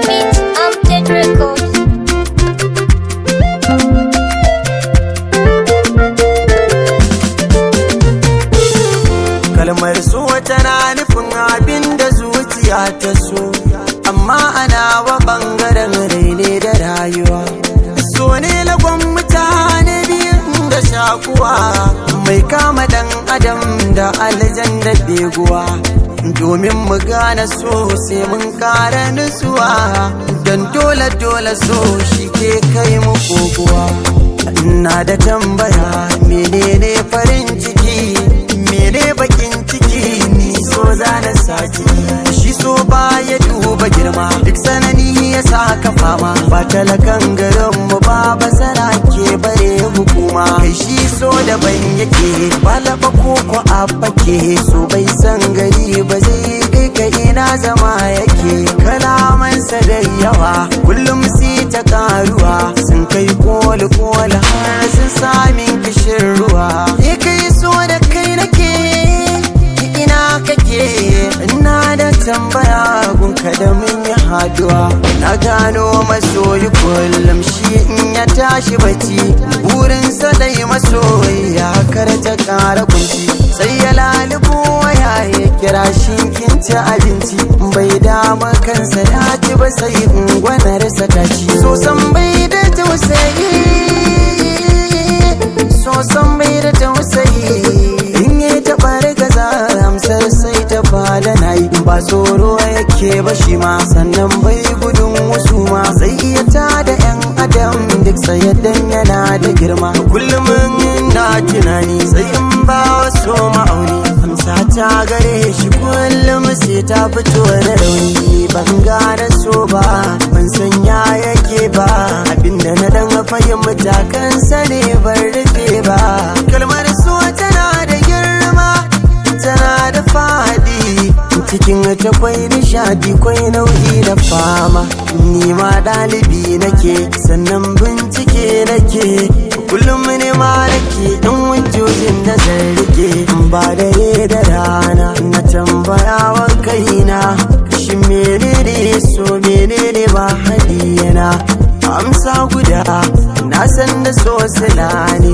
Beat Update Records. Kalmar so tana nufin abin da zuciya ta so, amma ana wa bangaren raine da rayuwa. So ne lagon mutane biyun da shakuwa, mai kama dan adam da aljan da beguwa. Domin mu gane so sai mun kara nutsuwa, don dole dole so shi ke kai mu kokowa. Ina da tambaya, menene farin ciki, mene bakin ciki? Ni so zana saki, shi so ba ya duba girma, duk sanani ya saka fama. Ba talakan garin mu ba, basara ke bare hukuma. Kai shi so daban yake, ba laba ko ko abake. So bai san gari ba, zai kai ka ina zama yake. Kalamansa da yawa, kullum sai ta karuwa, sun kai koli koli har sun samin kishin ruwa. Ni kai so da kai nake, ina kake? Ina da tambaya gunka da mun yi haduwa. Na gano masoyi kullum shi in ya tashi bacci, burinsa dai masoyi ya kar ta kara kunci. Sai ya lalubo waya ya kira, shinkin ci abinci? Bai dama kansa ya ci ba, sai ungwanarsa ta ci. So san bai da tausayi, so san bai da tausayi. In yi taɓa rigaza, amsar sai ta fada na yi. Ba tsoro yake ba shi ma, sannan bai gudun wasu ma. Zai iya tada yan adam duk sayaddan yana da girma. Kullum na tunani, sai in ba wasu ma'auni, amsa ta gare shi kullum sai ta fito da rauni. Ban gane so ba, ban san ya yake ba. Abinda na dan fahimta kansa ne, ban rufe ba. Kalmar so tana da girma, tana da fadi, cikin ta kwai nishadi, kwai nau'i da fama. Ni ma ɗalibi nake, sannan bincike nake, kullum ne ma nake ɗan hujjojin da zan rike. Ba dare da rana na tambayawa kaina, shi menene so, menene ba hadiyana? Amsa guda na san da so sila ne.